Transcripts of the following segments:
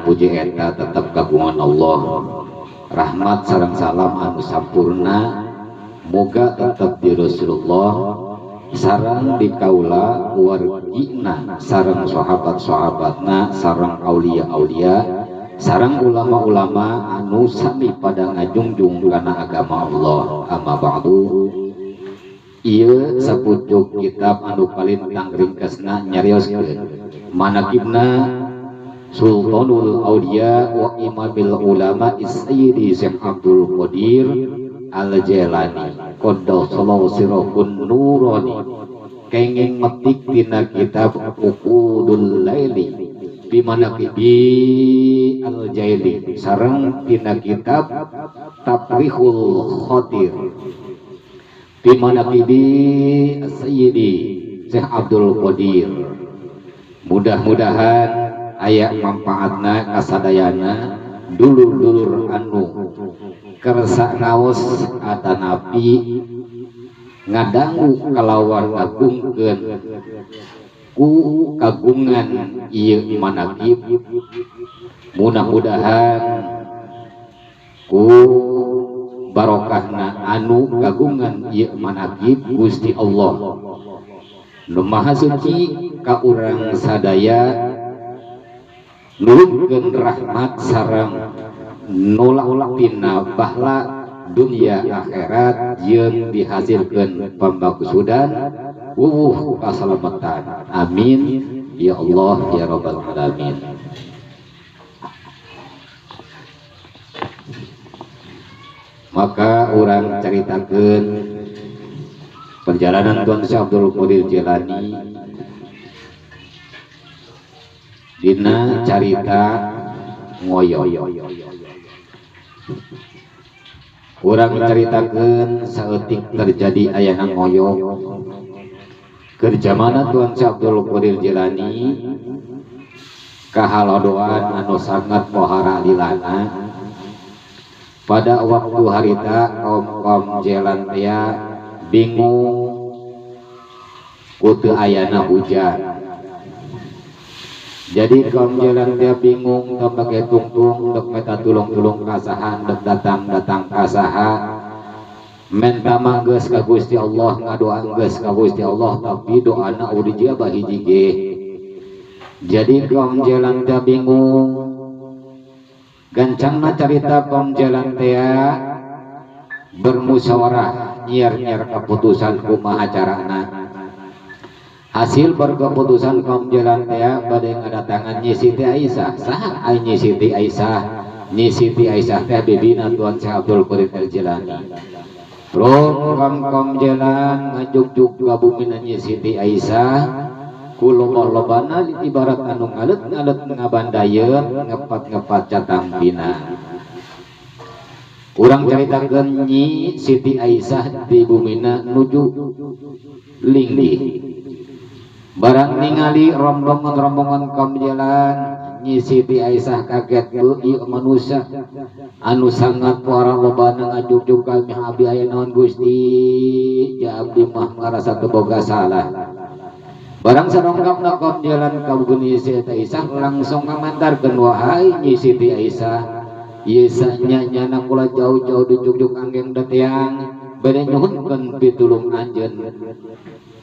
puji eta tetep kagungan Allah. Rahmat sareng salam anu sampurna moga tetep di Rasulullah sareng di kaula wargina sareng sahabat-sahabatna sareng aulia-aulia sareng ulama-ulama anu sami pada ngajungjung kana agama Allah. Amma ba'du. Ieu sapucuk kitab anu palintang ringkesna nyarioskeun manaqibna Sultanul Aulia wa Imamil Ulama Sayyidi Syekh Abdul Qadir Al-Jailani qaddasallahu sirrahun nurani kenging metik tina kitab Uqudul Laili bi manaqibi Al-Jaili sareng tina kitab Tafrihul Khatir bi manaqibi Sayyidi Syekh Abdul Qadir. Mudah-mudahan aya manfaatna kasadayana dulur-dulur anu kersa ngaos atanapi ngadangu kalawan ngagungkeun ku kagungan ieu manaqib. Mudah-mudahan ku barokahna anu kagungan ieu manaqib Gusti Allah nu Maha Suci ka urang sadaya nurunkeun rahmat sareng nolak tina bahla dunia akhirat jeung dihasilkeun pambakusudan wuwuh kasalamatan. Amin ya Allah ya rabbal alamin. Maka urang caritakeun perjalanan Tuan Syekh Abdul Qadir Jailani dina carita ngoyo. Urang caritakeun saeutik terjadi ayana ngoyo keur jamana Tuan Syekh Abdul Qadir Jailani kahalodoan anu sangat pohara lilana. Pada waktu harita kaum-kaum jalan tea bingung ku teu ayana hujan. Jadi kaum jalan dia bingung teu make tungtung dek meta tulung-tulung kasahan dek datang-datang kasaha menta manggeus ka Gusti Allah ngadoa geus ka Gusti Allah tapi doana udah dijabah hiji ge. Jadi kaum jalan dia bingung. Gancangna carita kaum jalan tea bermusyawarah nyiar-nyiar keputusan kumaha carana. Hasil berkeputusan kaum jalan tea bade ngadatangan Nyi Siti Aisyah. Saha ai Nyi Siti Aisyah? Nyi Siti Aisyah teh bibina Tuan Syekh Abdul Qadir Jailani. Rom kaum jalan ngajugjug ka bumina Nyi Siti Aisyah ku loba-lobana ibarat anu ngalet-ngalet ngabandayeun ngepat-ngepat catampina. Urang caritakeun Nyi Siti Aisyah di bumina nuju linggih. Barang ningali rombongan-rombongan kaum jalan, Nyi Siti Aisyah kaget ieu manusia anu sangat pohara lobana ngajugjug kami abdi aya naon Gusti ja abdi mah ngarasa teu boga salah. Barang sadongkapna kaum jalan ka Nyi Siti Aisyah langsung ngamantarkeun wahai Nyi Siti Aisyah ieu sanya nyana kula jauh-jauh dijugjug anggeng dateang bade nyuhunkeun pitulung anjeun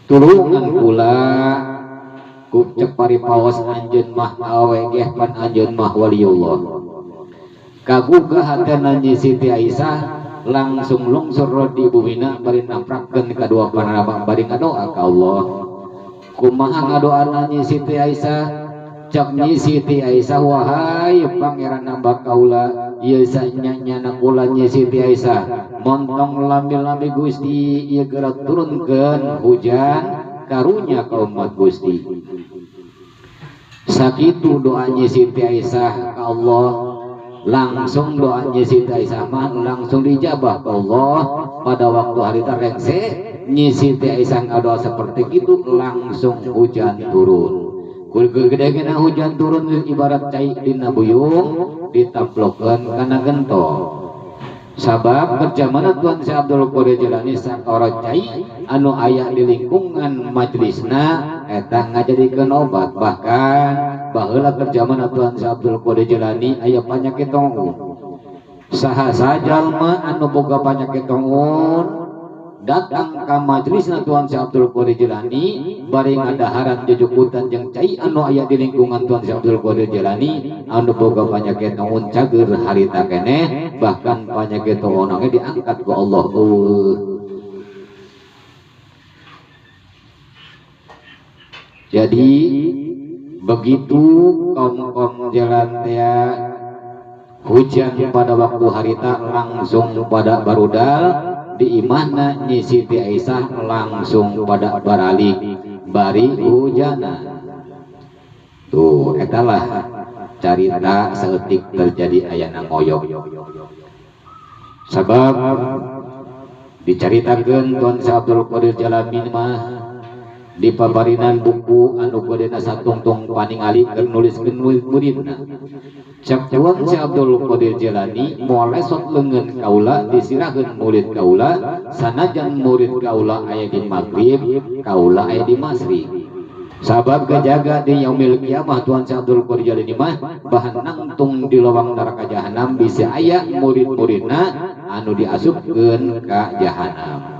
tulungan kula ku cek paripaos anjeun mah awe geh pan anjeun mah waliullah. Kaguga hatena Nyi Siti Aisyah langsung lungsur di bumina bari namprakkeun kadua panaraba bari ngadoa ka Allah. Kumaha ngadoana Nyi Siti Aisyah? Cek Nyi Siti Aisyah wahai pangeran nambah kaula ieu sanya nyana kula Nyi Siti Aisyah montong lami-lami Gusti ieu geura turunkeun hujan karunya ka umat Gusti. Sakitu doa Nyi Siti Aisyah ka Allah, langsung doa Nyi Siti Aisyah mah langsung dijabah ka Allah. Pada waktu hari rengse Nyi Siti Aisyah ngadoa seperti itu langsung hujan turun. Gede-gede hujan turun ibarat cai dina buyung ditamplokeun kana gentong. Sabab kerjamana Tuan Syekh Abdul Qadir Jailani sakora cai anu aya di lingkungan majelisna eta ngajadikeun obat, bahkan Baheula keur jaman Tuan Syekh Abdul Qadir Jailani aya panyakit taun. Saha sajalma anu boga panyakit taun datang ka majelisna Tuan Syekh Abdul Qadir Jailani bari ngadaharan jujukutan jeung cai anu aya di lingkungan Tuan Syekh Abdul Qadir Jailani anu boga panyakit taun cager harita keneh bahkan panyakit taun ge diangkat ku Allah. Jadi begitu kaum-kaum jalan ya hujan pada waktu harita langsung pada barudal di imahna Nyi Siti Aisyah langsung pada baralik bari hujana. Tuh etalah carita saeutik terjadi ayana ngoyok. Sabab dicaritakeun Tuan Syekh Abdul Qadir Jailani mah di pabarinan buku anu godena satungtung paningali keur nuliskeun muridna. Cek Tuan Syekh Abdul Qadir Jailani molesot leungeun kaula disiraheun murid kaula sanajan murid kaula aya di maghrib kaula aya di masyriq. Sabab kejaga di yaumil kiamah Tuan Syekh Abdul Qadir Jailani mah bahan nangtung di lawang neraka jahanam bisa aya murid-muridna anu diasupkeun ka jahanam.